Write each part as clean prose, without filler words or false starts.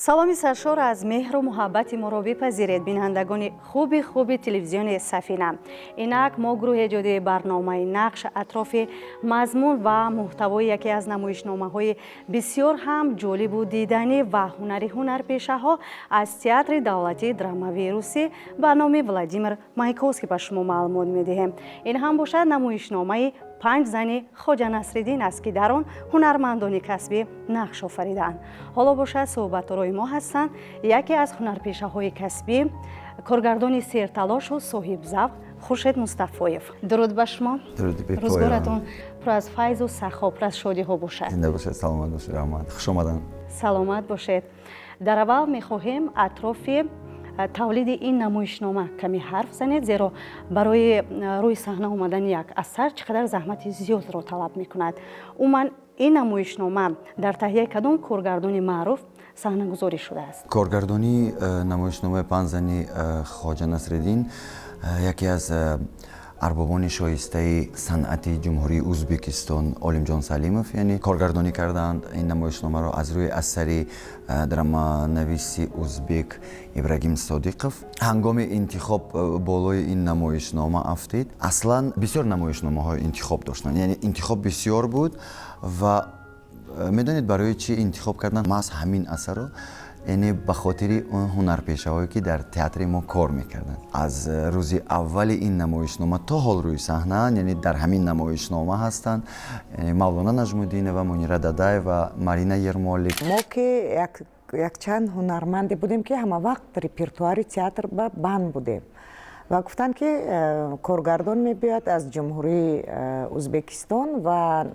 Саломи саршор аз меҳру муҳаббати моро бипазиред, бинандагони хуби хуби телевизиони Сафина. Инак, мо, гурӯҳи эҷодии барномаи Нақш, атрофи мазмун ва муҳтавои яке аз намоишномаҳои бисёр ҳам ҷолибу диданӣ ва ҳунари ҳунарпешаҳо аз Театри давлатии драмавии русӣ ба номи Владимир Маяковский ба шумо маълумот медиҳем. Ин ҳам бошад намоишномаи «Панҷ зани Хоҷа Насриддин» аст, ки дар он ҳунармандони касбӣ нақш офаридаанд. Ҳоло бошад, суҳбаторои мо ҳастанд яке аз ҳунарпешаҳои касбӣ, коргардони серталошу соҳибзавқ Хуршед Мустафоев. Дуруд ба шумо! Рӯзгоратон пур аз файзу сахо, пур аз шодиҳо бошад. Зинда бошед, саломат бошед, раҳмат, хуш омадан. Саломат бошед. Дар аввал мехоҳем атрофи тавлиди ин намоишнома каме ҳарф занед, зеро барои рӯи саҳна омадани як асар чӣ қадар заҳмати зиёдро талаб мекунад. Умуман, ин намоишнома дар таҳияи кадом коргардони маъруф саҳнагузорӣ шудааст? Коргардонии намоишномаи «Панҷ зани Хоҷа Насриддин» яке аз арбобони шоистаи санъати Ҷумҳурии Ӯзбекистон Олимҷон Салимов, яъне, коргардонӣ кардаанд ин намоишномаро аз рӯи асари драманависи узбек Ибрагим Содиқов. Ҳангоми интихоб болои ин намоишнома афтид. Аслан бисёр намоишномаҳои интихоб доштанд, яъне интихоб бисёр буд. Ва медонед, барои чӣ интихоб карданд маҳз ҳамин асарро? Яъне ба хотири он ҳунарпешаҳое, ки дар театри мо кор мекарданд, аз рӯзи аввали ин намоишнома то ҳол рӯи саҳнаанд, яъне дар ҳамин намоишнома ҳастанд: Мавлона Наҷмуддинова, Мунира Дадаева, Марина Ермолик. Мо ки якчанд ҳунарманде будем, ки ҳама вақт репертуари театр ба банд будем, ва гуфтанд, ки коргардон мебиёяд аз Ҷумҳурии Ӯзбекистон ва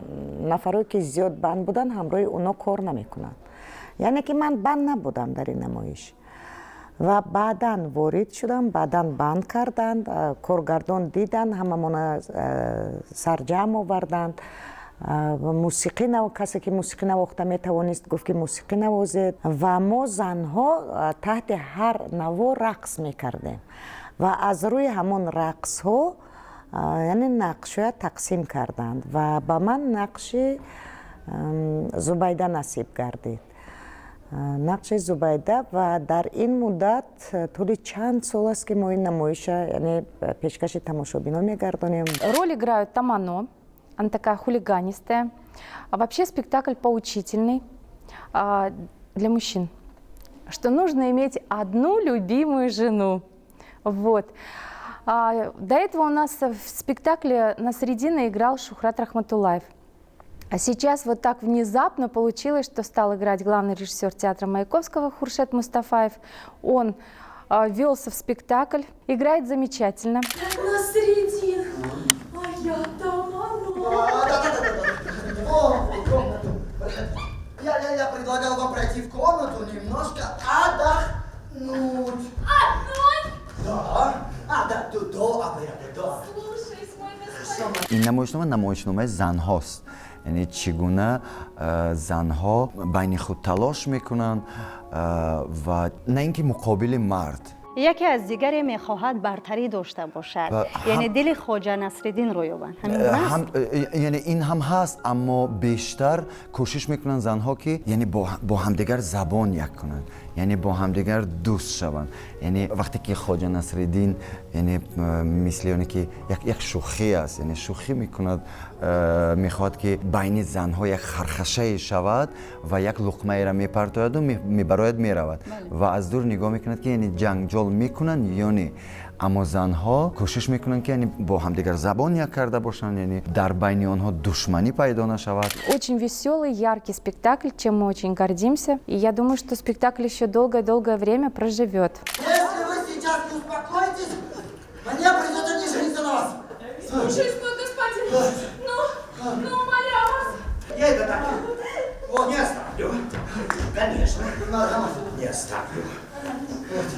нафарое, ки зиёд банд буданд, ҳамроҳи оно кор намекунанд. Яъне ки ман банд набудам дар ин намоиш ва баъдан ворид шудам, баъдан банд карданд. Коргардон диданд, ҳамамона сарҷамъ оварданд. Мусиқӣ, касе ки мусиқӣ навохта метавонист, гуфт, ки мусиқӣ навозед, ва мо, занҳо, таҳти ҳар наво рақс мекардем ва аз рӯи ҳамон рақсҳо, яъне, нақшҳоя тақсим карданд ва ба ман нақши Зубайда насиб гардид, нақши Зубайда. Ва дар ин муддат тӯли чанд сол аст, ки мо ин намоиша, яъне, пешкаши тамошобинон мегардонем. Роль играют Тамано, она такая хулиганистая. А вообще спектакль поучительный для мужчин, что нужно иметь одну любимую жену. Вот. До этого у нас в спектакле Насреддина играл Шухрат Рахматуллаев. А сейчас вот так внезапно получилось, что стал играть главный режиссер театра Маяковского Хуршед Мустафаев. Он ввелся в спектакль, играет замечательно. Насредин, а я Тамано. О, комнату. Я предлагал вам пройти в комнату, немножко отдохнуть. Одной? Да. А, да, до обеда, до. Слушаюсь, мой господин. Ин намоишнома намоишномаи занҳост, яъне чӣ гуна занҳо байни худ талош мекунанд ва на ин ки муқобили мард. Яке аз дигаре мехоҳад бартарӣ дошта бошад, яъне дили Хоҷа Насриддинро ёбанд. Ҳамин? Яъне ин ҳам ҳаст, аммо бештар кӯшиш мекунанд занҳо, ки, яъне, бо ҳамдигар забон як кунанд, яъне бо ҳамдигар дӯст шаванд. Яъне вақте ки Хоҷа Насриддин, яъне, мисли оне ки як шӯхӣ аст, яъне шӯхӣ мекунад, мехоҳад, ки байни занҳо як хархашае шавад, ва як луқмаеро мепартояду мебарояд, меравад ва аз дур нигоҳ мекунад, ки, яъне, ҷанҷол мекунанд ё не. Аммо занҳо кӯшиш мекунанд, ки, яъне, бо ҳамдигар забон як карда бошанд, яъне дар байни онҳо душманӣ пайдо нашавад. Очень веселый, яркий спектакль, чем мы очень гордимся. И я думаю, что спектакль еще долгое-долгое время проживет. Если вы сейчас не успокоитесь, мне придется не жениться на вас. Слушаюсь, мой господин. Ну, умоляю вас. Я это так. Вот. Не оставлю. Конечно. Не оставлю. Вот.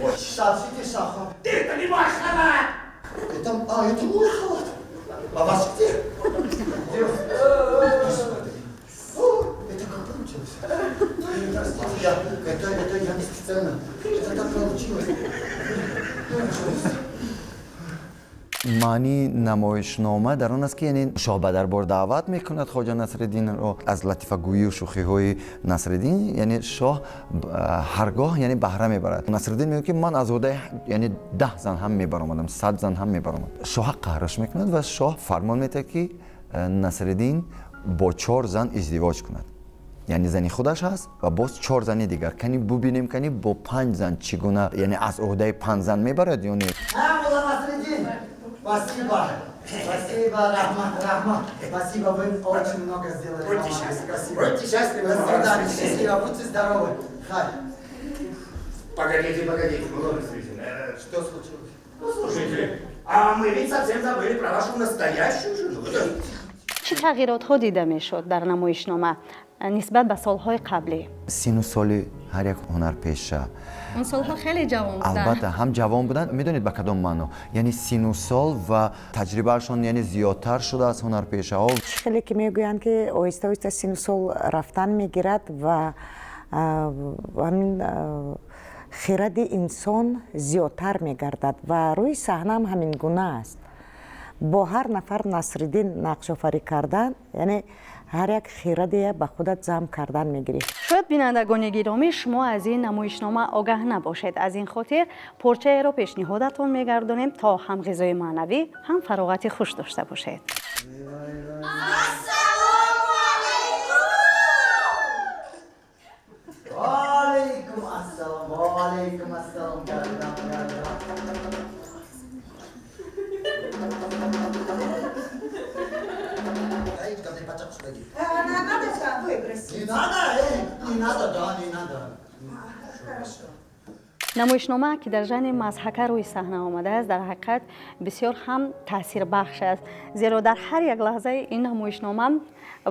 Ой, сообщите шаху. Ты, это не мой халат! Это, а, это мой халат. А ваш где? Где? Господи. О, это как получилось? Простите, это я не специально. Это так получилось. Пожалуйста. Ман Маънии намоишнома дар он аст, ки яъне шоҳ ба дарбор даъват мекунад Хоҷа Насриддинро. Аз латифагӯию шӯхиҳои Насриддин, яъне шоҳ ҳаргоҳ, яъне баҳра мебарад. Насриддин мегӯяд, ки ман аз уҳдаи, яъне 10 зан ҳам мебаромадам, 100 зан ҳам мебаромадам. Шоҳа қаҳраш мекунад ва шоҳ фармон медиҳад, ки Насриддин бо чор зан издивоҷ кунад, яъне зани худаш ҳаст ва боз чор зани дигар. Кани бубинем, кани бо панҷ зан чӣ гуна, яъне аз уҳдаи панҷ зан мебарад ё не. Спасибо. Спасибо, Рахмат, Рахмат. Спасибо, вы очень много сделали. Будьте счастливы. Спасибо. Будьте счастливы. До свидания. Счастливо, будьте здоровы. Хай. Погодите, погодите, Мулло Насреддин. Что случилось? Ну, слушайте, а мы ведь совсем забыли про вашу настоящую жену. Чӣ тағйиротҳо дида мешуд дар намоишнома нисбат ба солҳои қаблӣ? Сину соли ҳар як ҳунарпеша. Он солҳо хеле ҷавон буданд. Албатта, ҳам ҷавон буданд. Медонед, ба кадом маъно? Яъне сину сол ва таҷрибаашон, яъне зиёдтар шуда аз ҳунарпешаҳо. Чӣ хеле ки мегӯянд, ки оҳиста оҳиста сину сол рафтан мегирад ва ҳамин хиради инсон зиёдтар мегардад ва рӯи саҳнаам ҳамин гуна аст. Бо ҳар нафар Насриддин нақшофарӣ кардан, яъне ҳар як хирадия ба худат зам кардан мегирӣ. Шояд, бинандагони гиромӣ, шумо аз ин намоишнома огаҳ набошед. Аз ин хотир порчаеро пешниҳодатон мегардонем, то ҳам ғизои маънавӣ, ҳам фароғати хуш дошта бошед. Ассалому алайкум! Алейкум ассалом, алейкум ассалом, гардам, гардам. Надо выбросить. Не надо, не надо, да, не надо. Хорошо. Намоишнома, ки дар жанри мазҳака рӯи саҳна омадааст, дар ҳақиқат бисёр ҳам таъсирбахш аст, зеро дар ҳар як лаҳзаи ин намоишнома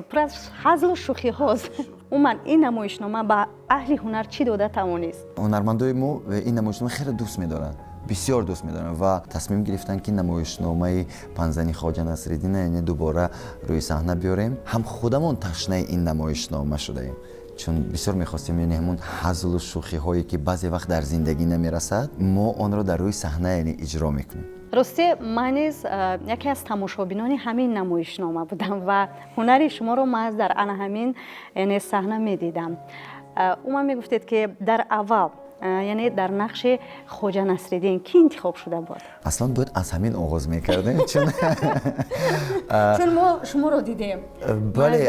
пур аз ҳазлу шӯхиҳост. Умуман, ин намоишнома ба аҳли ҳунар чӣ дода тавонист? Ҳунармандои мо ин намоишнома хеле дӯст медоранд, бисёр дӯст медоранд ва тасмим гирифтанд, ки намоишномаи Панҷзани Хоҷа Насриддина, яъне дубора рӯи саҳна биёрем. Ҳам худамон ташнаи ин намоишнома шудаем, чун бисёр мехостем, яъне ҳамун ҳазлу шӯхиҳое, ки баъзе вақт дар зиндагӣ намерасад, мо онро дар рӯи саҳна, яъне иҷро мекунем. Ростӣ, ман низ яке аз тамошобинони ҳамин намоишнома будам ва ҳунари шуморо ман дар ана ҳамин, яъне саҳна медидам. Умуман, мегуфтед, ки дар аввал, яъне дар нақши Хоҷа Насриддин кӣ интихоб шуда буд? Аслан бояд аз ҳамин оғоз мекардем, чун Чун мо шуморо дидем. Бале,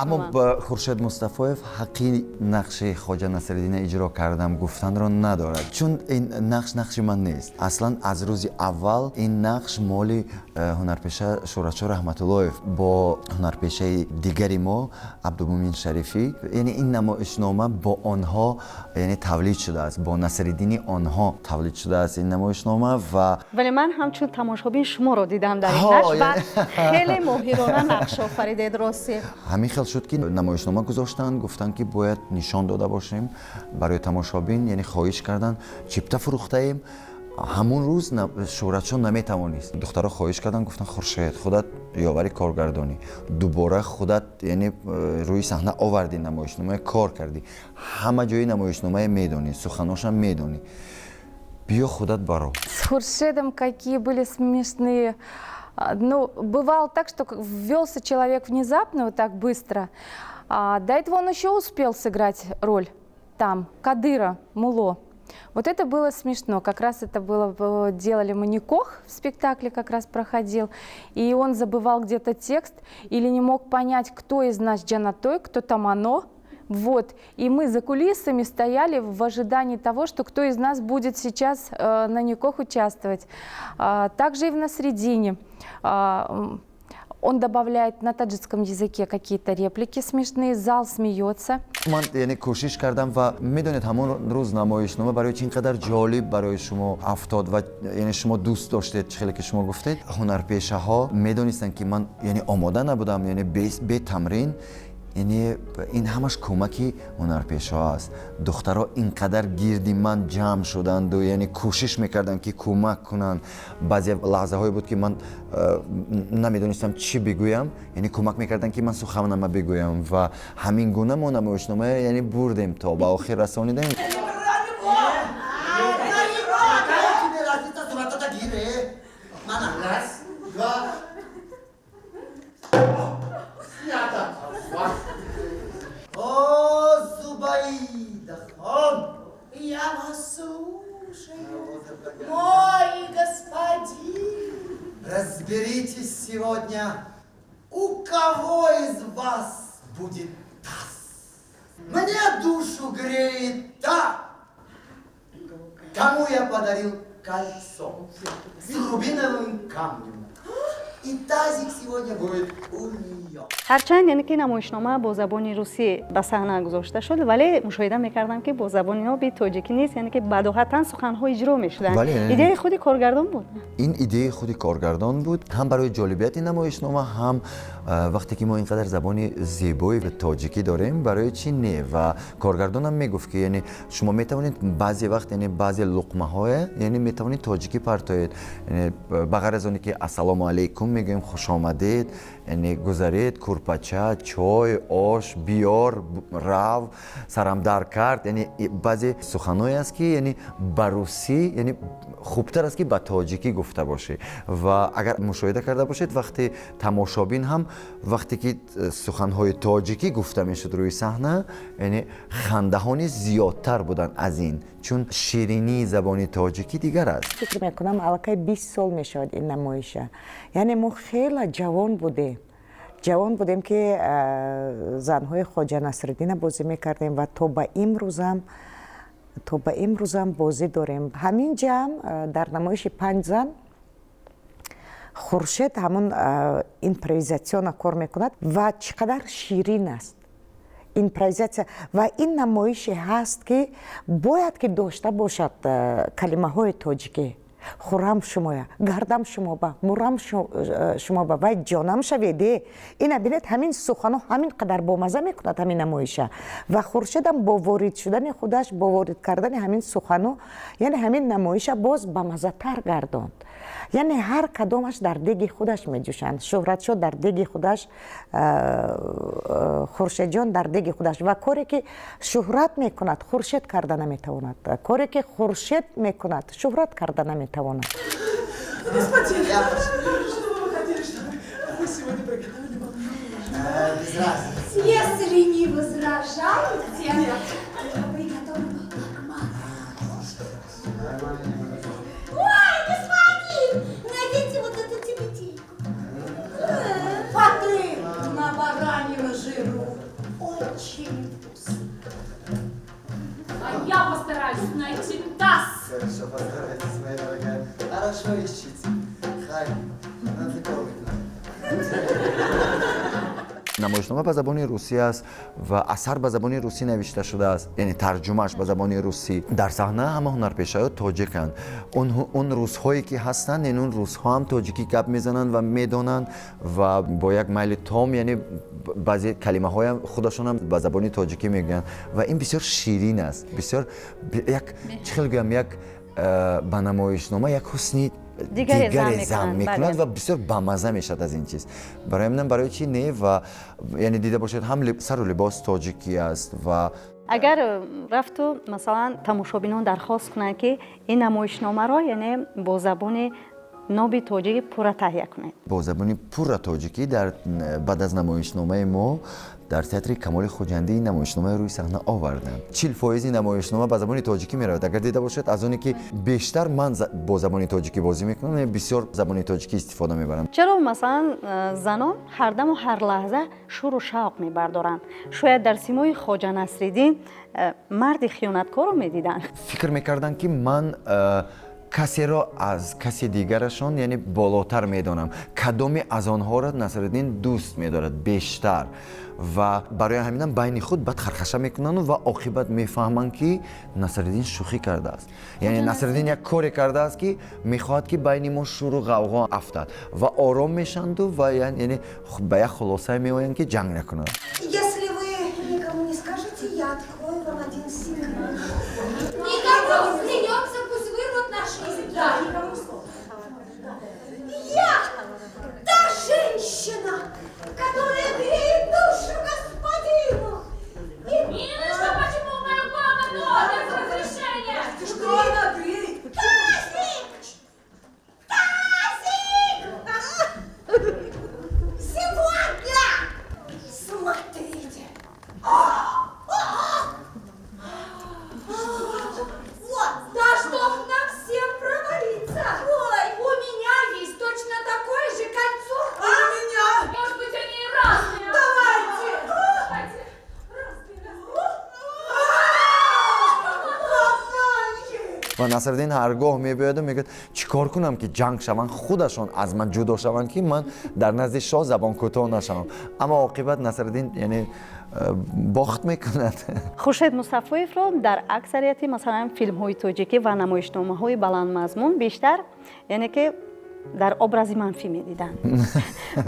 аммо Хуршед Мустафоев ҳаққи нақши Хоҷа Насриддина иҷро кардам гуфтанро надорад, чун ин нақш нақши ман нест. Аслан аз рӯзи аввал ин нақш моли ҳунарпеша Шӯҳратшо Раҳматуллоев бо ҳунарпешаи дигари мо Абдумумин Шарифӣ, яъне ин намоишнома бо онҳо, яъне тавлид шудааст, бо Насриддини онҳо тавлид шудааст ин намоишнома ва Вале ман ҳамчун тамошобин шуморо дидам дар ин нақш ва хеле моҳирона нақш офаридед, ростӣ. Ҳамин хел шуд, ки намоишнома гузоштанд, гуфтанд, ки бояд нишон дода бошем барои тамошобин, яъне хоҳиш карданд, чипта фурӯхтаем. Ҳамун рӯз Шӯҳратшо наметавонист. Духтаро хоҳиш карданд, гуфтанд: «Хуршед, худат ёвари коргардонӣ, дубора худат, яъне рӯи саҳна овардӣ намоишномае, кор кардӣ, ҳама ҷои намоишномае медонӣ, суханошам медонӣ, биё, худат баро». С Хуршедом какие были смешные. Ну, бывало так, что ввелся человек внезапно, вот так быстро. До этого он еще успел сыграть роль там, Кадыра, Муло. Вот это было смешно. Как раз это было, делали мы никох в спектакле, как раз проходил. И он забывал где-то текст или не мог понять, кто из нас Джанатой, кто Тамано. Вот. И мы за кулисами стояли в ожидании того, что кто из нас будет сейчас на никох участвовать. Также и в Насредине. Он добавляет на таджикском языке какие-то реплики смешные, зал смеется. Ман, яъне, кӯшиш кардам ва медонед, ҳамон рӯз намоишнома барои чи ин қадар ҷолиб барои шумо афтод ва, яъне, шумо дӯст доштед, чӣ хеле ки шумо гуфтед, ҳунарпешаҳо медонистанд, ки ман, яъне, омода набудам, яъне бетамрин, яъне ин ҳамаш кӯмаки ҳунарпешаҳо аст. Духтаро ин қадар гирди ман ҷамъ шуданду, яъне, кӯшиш мекарданд, ки кӯмак кунанд. Баъзе лаҳзаҳое буд, ки ман намедонистам чӣ бигӯям, яъне кӯмак мекарданд, ки ман суханама бигӯям, ва ҳамин гуна мо намоишнома, яъне, бурдем, то ба охир расонидем. Какая тебе разница, суратата гире? Мана. Кого из вас будет таз? Мне душу греет та, кому я подарил кольцо с рубиновым камнем. И тазик сегодня будет у нее. Ҳарчанд яъне ки намоишнома бо забони русӣ ба саҳна гузошта шуд, вале мушоҳида мекардам, ки бо забони ноби тоҷикӣ нест, яъне ки бадоҳатан суханҳо иҷро мешуданд. Бале. Идеяи худи коргардон буд? Ин идеяи худи коргардон буд, ҳам барои ҷолибияти намоишнома, ҳам вақте ки мо ин қадар забони зебои тоҷикӣ дорем, барои чӣ не? Ва коргардонам мегуфт, ки яъне шумо метавонед баъзе вақт, яъне баъзе луқмаҳое, яъне метавонед тоҷикӣ партоед, яъне ба ғайр аз оне ки ассалому алайкум мегӯем, хушомадед, яъне гузаред, курпача, чой, ош биёр, рав, сарам дар кард, яъне баъзе суханҳое аст, ки яъне ба русӣ, яъне хубтар аст, ки ба тоҷикӣ гуфта бошӣ. Ва агар мушоҳида карда бошед, вақте тамошобин ҳам, вақте ки суханҳои тоҷикӣ гуфта мешуд рӯи саҳна, яъне хандаҳо низ зиёдтар буданд аз ин, чун ширинии забони тоҷикӣ дигар аст. Фикр мекунам, аллакай 20 сол мешавад ин намоиша. Яъне мо хеле ҷавон будем, ки занҳои Хоҷа Насриддина бозӣ мекардем ва то ба имрӯзам бозӣ дорем. Ҳамин ҷамъ дар намоиши «Панҷ зан» Хуршед ҳамун импровизатсионно кор мекунад ва чӣ қадар ширин аст импровизатсия. Ва ин намоише ҳаст, ки бояд ки дошта бошад калимаҳои тоҷикӣ: хӯрам шумоя, гардам шумоба, мурам шумоба, вай ҷонам шаведе. Ина бинед, ҳамин сухано ҳамин қадар бомаза мекунад ҳамин намоиша. Ва Хуршедам бо ворид шудани худаш, бо ворид кардани ҳамин сухано, яъне ҳамин намоиша боз бамазатар гардонд. Яъне ҳар кадомаш дар деги худаш меҷӯшанд: Шӯҳратшо дар деги худаш, Хуршедҷон дар деги худаш. Ва коре ки Шӯҳрат мекунад, Хуршед карда наметавонад, коре ки Хуршед мекунад, Шӯҳрат карда наметавонад. Господин, что бы вы хотели, чтобы мы сегодня приготовили вам? Без разницы. Если не возражаете, я приготовлю лагман. Ой, господин, наденьте вот эту тюбетейку. Фаты на бараньем жиру. Очень вкусно. А я постараюсь найти таз. Хорошо, постарайтесь, моя дорогая. Хорошо ищите. Хай, надо кормить. Намоишнома ба забони русӣ аст ва асар ба забони русӣ навишта шудааст, яъне тарҷумааш ба забони русӣ. Дар саҳна ҳама ҳунарпешаҳо тоҷиканд. Он русҳое ки ҳастанд, яъне он русҳо ҳам тоҷикӣ гап мезананд ва медонанд ва бо як майли том, яъне баъзе калимаҳоям худашонам ба забони тоҷикӣ мегӯянд. Ва ин бисёр ширин аст, бисёр як, чӣ хел гӯям, як ба намоишнома як ҳусни дигаре дигаре зам зам мекунанд, мекунад бале. Ва бисёр бамаза мешавад аз ин чиз. Барои ҳаминам барои чӣ не? Ва яъне дида бошед, ҳам сару либос тоҷикӣ аст ва Агар рафту, масалан, тамошобинон дархост кунанд, ки ин намоишномаро, яъне бо забони ноби тоҷикӣ пурра таҳия кунед? Бо забони пурра тоҷикӣ дар баъд аз намоишномаи мо дар театри Камоли Хуҷандӣ ин намоишномаи рӯи саҳна оварданд. 40 фоизи намоишнома ба забони тоҷикӣ меравад. Агар дида бошед, аз оне ки бештар ман бо забони тоҷикӣ бозӣ мекунам, яъне бисёр забони тоҷикӣ истифода мебарам. Чаро, масалан, занон ҳардаму ҳар лаҳза шӯру шавқ мебардоранд? Шояд дар симои Хоҷа Насриддин марди хиёнаткорро медиданд? Фикр мекарданд, ки ман касеро аз каси дигарашон, яъне болотар медонам, кадоме аз онҳоро Насриддин дӯст медорад бештар. Ва барои ҳаминам байни худ баъд хархаша мекунанду ва оқибат мефаҳманд, ки Насриддин шӯхӣ кардааст, яъне Насриддин як коре кардааст, ки мехоҳад, ки байни мо шӯру ғавғо афтад. Ва ором мешанду ва яъне ба як хулосае меоянд, ки ҷанг накунанд. Если вы никому не скажете, я открою вам один секрет. Никому, клянемся, пусть вырвут наши языки. Да, никому слова. Я та женщина, которая греет душу господину. И Ниночка, почему в мою комнату без разрешения? Что она греет? Тазик! Тазик! Сегодня! Смотрите! Вот! Да чтоб нам всем провалиться. Ва Насриддин ҳаргоҳ мебиёяду мегӯяд, чӣ кор кунам, ки ҷанг шаванд, худашон аз ман ҷудо шаванд, ки ман дар назди шоҳ забонкӯтоҳ нашавам. Аммо оқибат Насриддин, яъне, бохт мекунад. Хуршед Мустафоевро дар аксарияти, масалан, филмҳои тоҷикӣ ва намоишномаҳои баландмазмун бештар, яъне ки, дар образи манфӣ медиданд,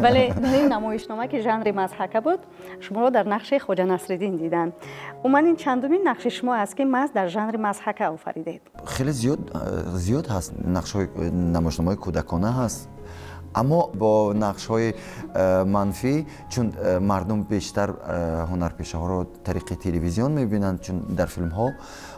вале дар ин намоишнома, ки жанри мазҳака буд, шуморо дар нақши Хоҷа Насриддин диданд. Умуман, ин чандумин нақши шумо аст, ки маҳз дар жанри мазҳака офаридед? Хеле зиёд ҳаст нақшҳои намоишномаҳои кӯдакона ҳаст, аммо бо нақшҳои манфӣ, чун мардум бештар ҳунарпешаҳоро тариқи телевизион мебинанд, чун дар филмҳо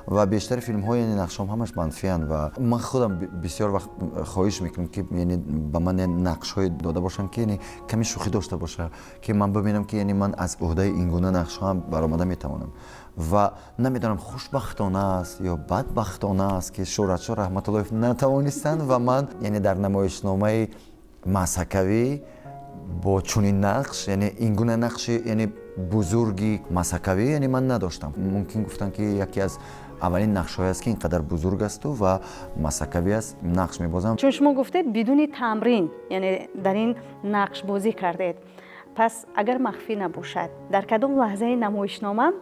ва бештари филмҳо, яъне, нақшҳом ҳамаш манфианд. Ва ман худам бисёр вақт хоҳиш мекунам, ки, яъне, ба ман нақшҳое дода бошанд, ки, яъне, каме шӯхӣ дошта боша, ки ман бибинам, ки, яъне, ман аз ӯҳдаи ин гуна нақшҳо ҳам баромада метавонам. Ва намедонам, хушбахтона аст ё бадбахтона аст, ки Шӯҳратшо Раҳматуллоев натавонистанд ва ман, яъне, дар намоишномаи мазҳакавӣ бо чунин нақш, яъне ин гуна нақши, яъне, бузурги мазҳакавӣ, яъне, ман надоштам. Мумкин гуфтанд, ки яке аз аввалин нақшҳое аст, ки ин қадар бузург асту ва мазҳакавӣ аст, нақш мебозам. Чун шумо гуфтед, бидуни тамрин, яъне, дар ин нақш бозӣ кардед, пас агар махфӣ набошад, дар кадом лаҳзаи намоишнома,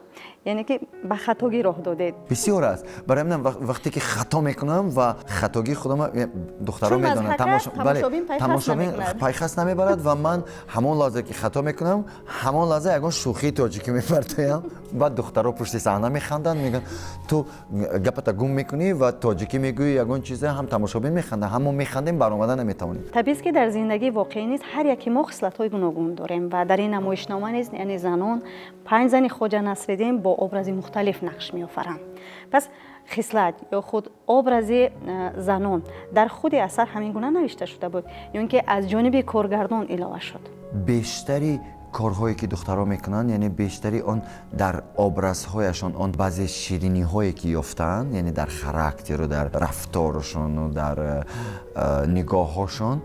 яъне ки, ба хатогӣ роҳ додед? Бисёр аст. Барои ҳамин вақте ки хато мекунам ва хатогии худам духтаро медонанд, тамошобин пайхас намебарад. Ва ман ҳамон лаҳза ки хато мекунам, ҳамон лаҳза ягон шӯхии тоҷикӣ мепартоям. Баъд духтаро пушти саҳна механданд, мегӯянд, ту гапата гум мекунӣ ва тоҷикӣ мегӯӣ ягон чизе. Ҳам тамошобин механда, ҳам мо механдем, баромада наметавонем. Табиист, ки дар зиндагии воқеӣ низ ҳар яки мо хислатҳои гуногун дорем ва дар ин намоишнома низ, яъне, занон, панҷ зани Хоҷа Насриддин, бо образи мухталиф нақш меофаранд. Пас хислат ё худ образи занон дар худи асар ҳамин гуна навишта шуда буд ё ин ки аз ҷониби коргардон илова шуд? Бештари корҳое ки духтаро мекунанд, яъне, бештари он дар образҳояшон, он баъзе шириниҳое ки ёфтаанд, яъне, дар характеру, дар рафторушону дар нигоҳҳошон,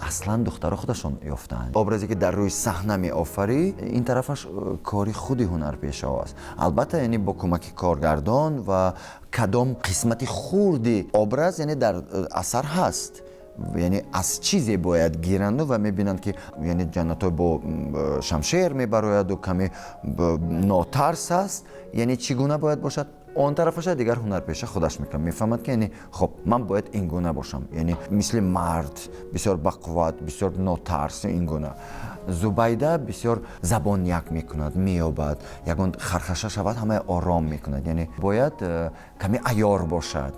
аслан духтаро худашон ёфтаанд. Образе ки дар рӯи саҳна меофарӣ, ин тарафаш кори худи ҳунарпешаҳо аст, албатта, яъне, бо кӯмаки коргардон. Ва кадом қисмати хурди образ, яъне, дар асар ҳаст, яъне, аз чизе бояд гиранду ва мебинанд, ки, яъне, Ҷаннатой бо шамшер мебарояду каме нотарс аст, яъне, чӣ гуна бояд бошад, он тарафаша дигар ҳунарпеша худаш мекунад, мефаҳмад, ки, яъне, хоб, ман бояд ин гуна бошам, яъне, мисли мард бисёр бақувват, бисёр нотарс, ин гуна. Зубайда бисёр забон як мекунад, меёбад, ягон хархаша шавад, ҳамаи ором мекунад, яъне, бояд каме аёр бошад,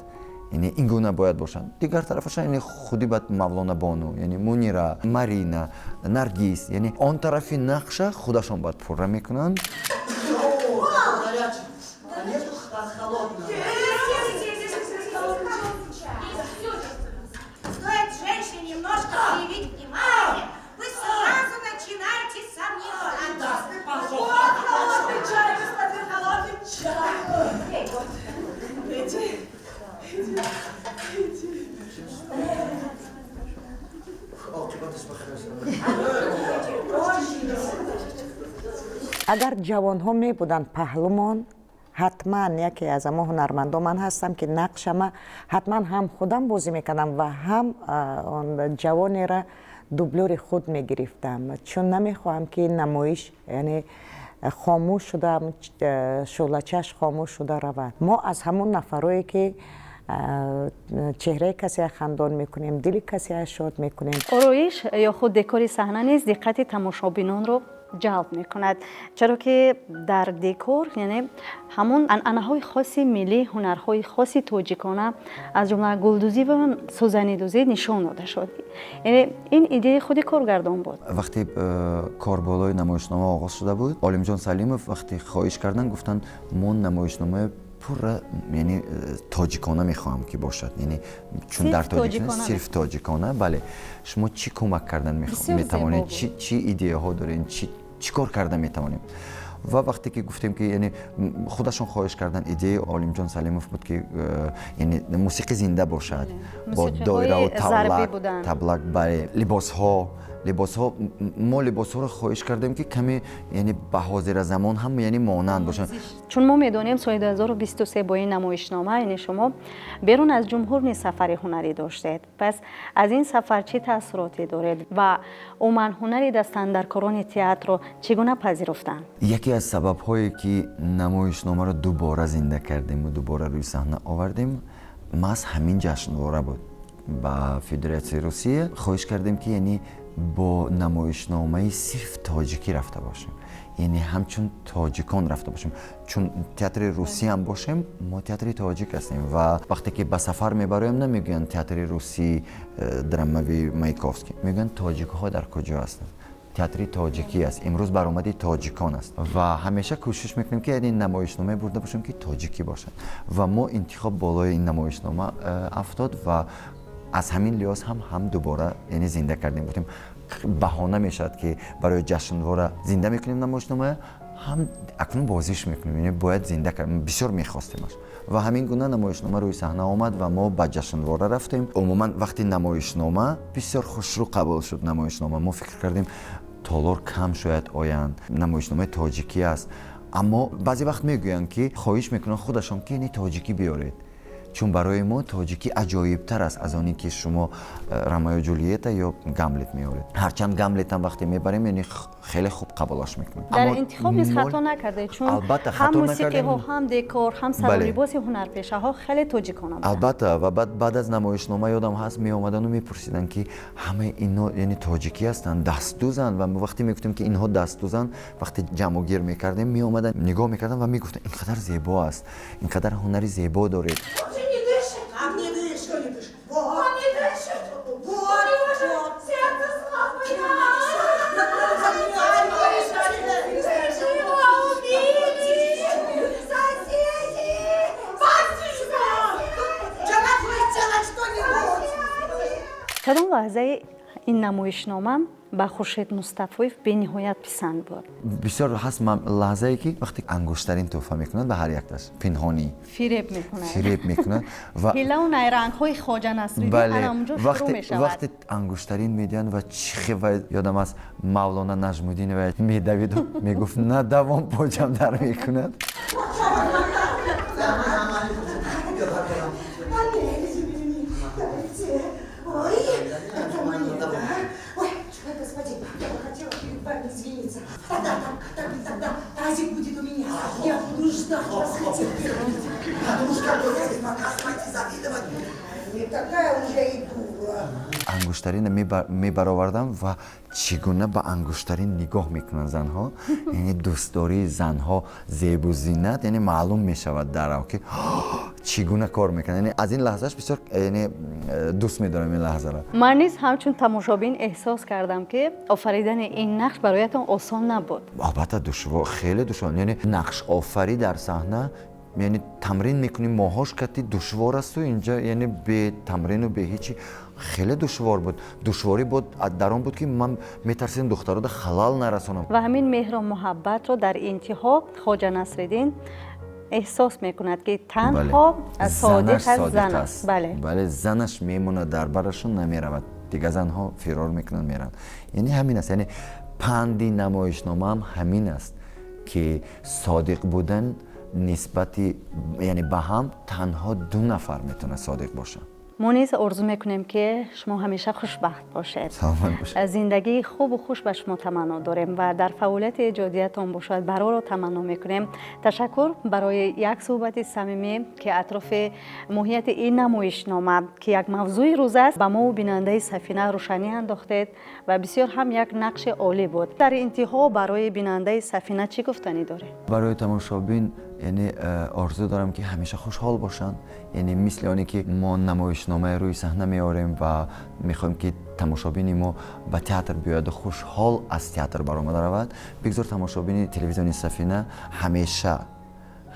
яъне, ин гуна бояд бошад. Дигар тарафаша, яъне, худи бад Мавлона Бону, яъне, Мунира, Марина, Наргиз, яъне, он тарафи нақша худашон бояд пурра мекунанд. Горячий. А нету холодного? Есть, есть, есть, есть. Стоит женщине немножко проявить внимание, вы сразу начинаете сомневаться. Вот холодный чай, господин, холодный чай. Вот. Иди, иди, иди. Оқибаташ ба хайр. Агар ҷавонҳо мебуданд паҳлумон, ҳатман яке аз амо ҳунармандон ман ҳастам, ки нақшама ҳатман ҳам худам бозӣ мекардам ва ҳам он ҷавонера дублёри худ мегирифтам, чун намехоҳам, ки намоиш, яъне, хомӯш шуда, шӯълачаш хомӯш шуда равад. Мо аз ҳамон нафарое, ки чеҳраи касе хандон мекунем, дили касе шод мекунем. Ороиш ё худ декори саҳна низ диққати тамошобинонро ҷалб мекунад, чаро ки дар декор, яъне, ҳамон анъанаҳои хоси миллӣ, ҳунарҳои хоси тоҷикона, аз ҷумла гулдӯзӣ ва сӯзанидӯзӣ нишон дода шуд. Яъне, ин идеяи худи коргардон буд? Вақте кор болои намоишнома оғоз шуда буд, Олимҷон Салимов вақте хоҳиш карданд, гуфтанд, мо намоишномаи пурра, яъне, тоҷикона мехоҳам, ки бошад, яъне, чун дар Тоҷикистон сирф тоҷикона. Бале, шумо чӣ кӯмак кардан метавонед, чӣ идеяҳо доред, чӣ кор карда метавонем? Ва вақте ки гуфтем, ки яъне худашон хоҳиш кардан, идеяи Олимҷон Салимов буд, ки яъне мусиқӣ зинда бошад бо доираву таблак, таблак. Бале, либосҳо, мо либосҳоро хоҳиш кардем, ки каме яъне ба ҳозира замон ҳам яъне монанд бошанд. Чун мо медонем, соли 2023 бо ин намоишнома, яъне шумо берун аз ҷумҳур низ сафари ҳунарӣ доштед. Пас аз ин сафар чӣ таассуроте доред ва умуман ҳунари дастандаркорони театрро чӣ гуна пазируфтанд? Яке аз сабабҳое, ки намоишномаро дубора зинда кардему дубора рӯи саҳна овардем, маҳз ҳамин ҷашнвора буд. Ба Федератсияи Русия хоҳиш кардем, ки яъне бо намоишномаи сирф тоҷикӣ рафта бошем, яъне ҳамчун тоҷикон рафта бошем. Чун театри русиям бошем, мо театри тоҷик ҳастем. Ва вақте ки ба сафар мебароем, намегӯянд театри русӣ драмавии Маяковский, мегӯянд: тоҷикҳо дар куҷо ҳастанд? Театри тоҷикӣ аст, имрӯз баромади тоҷикон аст. Ва ҳамеша кӯшиш мекунем, ки яъне намоишномае бурда бошем, ки тоҷикӣ бошад. Ва мо интихоб болои ин намоишнома афтод ва аз ҳамин лиҳоз ҳам дубора яъне зинда кардем. Гуфтем, баҳона мешавад, ки барои ҷашнвора зинда мекунем намоишномая, ҳам акнун бозиш мекунем, яъне бояд зинда кард, бисёр мехостемаш. Ва ҳамин гуна намоишнома рӯи саҳна омад ва мо ба ҷашнвора рафтем. Умуман, вақти намоишнома бисёр хушрӯ қабул шуд намоишнома. Мо фикр кардем, толор кам шояд оянд, намоишномаи тоҷикӣ аст, аммо баъзе вақт мегӯянд, ки хоҳиш мекунанд худашон, ки ини тоҷикӣ биёред, чун барои мо тоҷикӣ аҷоибтар аст аз оне, ки шумо Ромео Ҷулиета ё Гамлет меоред. Ҳарчанд Гамлетам вақте мебарем, яъне хеле хуб қабулаш мекунем. Дар интихоб низ хато накардед, чун ҳам мусиқиҳо, ҳам декор, ҳам сару либоси ҳунарпешаҳо хеле тоҷикона буданд. Албатта. Ва баъд аз намоишнома, ёдам ҳаст, меомадану мепурсиданд, ки ҳамаи инҳо яъне тоҷикӣ ҳастанд, дастдӯзанд. Ва вақте мегуфтем, ки инҳо дастдӯзанд, вақте ҷамъугир мекардем, меомаданд, нигоҳ мекарданд ва мегуфтанд: ин қадар зебо аст, ин қадар ҳунари зебо доред. Не дышит. Как не дышит? Что не дышит? Вот. Он не дышит. Вот. У него же сердце слабое. Вы же его убили. Соседи! Батюшка! Делать что-нибудь! Кадом лаҳзаи ин намоишнома ба Хуршед Мустафоев бениҳоят писанд буд? Бисёр ҳаст лаҳзае, ки вақте ангуштарин тӯҳфа мекунад ба ҳар якташ пинҳонӣ. Фиреб мекунад. Фиреб мекунад ва ҳилаву найрангҳои Хоҷа Насриддин ана онҷо шурӯъ мешавад. Вақте ангуштарин медиҳанд ва чихе, ва ёдам аст, Мавлона Нажмудинова медавиду мегуфт: надавом, поҷам дар мекунад. Ой, это монета. Ой, господин, я бы хотела перед вами извиниться. Тогда, тогда, тогда тазик будет у меня. Я буду ждать вас хотя. Подружка, только показывайте, завидовать. Не такая уже и дура. Ангуштарина мебаровардам ва чӣ гуна ба ангуштарин нигоҳ мекунанд занҳо, яъне дӯстдории занҳо, зебу зинат, яъне маълум мешавад дарав, ки чӣ гуна кор мекунад. Яъне аз ин лаҳзааш бисёр яъне дӯст медорам ин лаҳзаро. Ман низ ҳамчун тамошобин эҳсос кардам, ки офаридани ин нақш бароятон осон набуд. Албатта, душвор, хеле душвор. Яъне нақшофарӣ дар саҳна, яъне тамрин мекунӣ моҳош кати, душвор асту инҷа яъне бе тамрину бе ҳечи хеле душвор буд. Душворӣ буд дар он буд, ки ман метарсидам духтарода халал нарасонам. Ва ҳамин меҳру муҳаббатро дар интиҳо Хоҷа Насриддин эҳсос мекунад, ки танҳо содиқ аст зан аст, бале. Бале, занаш мемонад дар барашон, намеравад, дигар занҳо фирор мекунанд, мераванд. Яъне ҳамин аст, яъне панди намоишномаам ҳамин аст, ки содиқ будан нисбати яъне ба ҳам танҳо ду нафар метавонад содиқ бошанд. Мо низ орзу мекунем, ки шумо ҳамеша хушбахт бошед. Саломат бошед. Зиндагии хубу хуш ба шумо таманно дорем ва дар фаъолияти эҷодиятон бошад бароро таманно мекунем. Ташаккур барои як суҳбати самимӣ, ки атрофи моҳияти ин намоишнома, ки як мавзӯи рӯз аст, ба мову бинандаи Сафина рӯшанӣ андохтед ва бисёр ҳам як нақши олӣ буд. Дар интиҳо барои бинандаи Сафина чӣ гуфтанӣ доред? Барои тамошобин яъне орзу дорам, ки ҳамеша хушҳол бошанд. Яъне мисли оне ки мо намоишномаи рӯи саҳна меорем ва мехоҳем, ки тамошобини мо ба театр биёяду хушҳол аз театр баромада равад, бигзор тамошобини телевизиони Сафина ҳамеша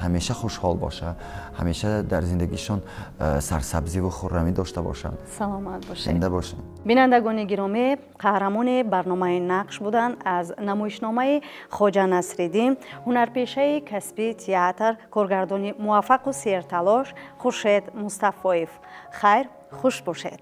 Ҳамеша хушҳол боша, ҳамеша дар зиндагишон сарсабзиву хуррамӣ дошта бошанд. Саломат бошед. Зинда бошанд. Бинандагони гиромӣ, қаҳрамони барномаи «Нақш» буданд аз намоишномаи «Хоҷа Насриддин» ҳунарпешаи касбии театр, коргардони муваффақу серталош Хуршед Мустафоев. Хайр, хуш бошед.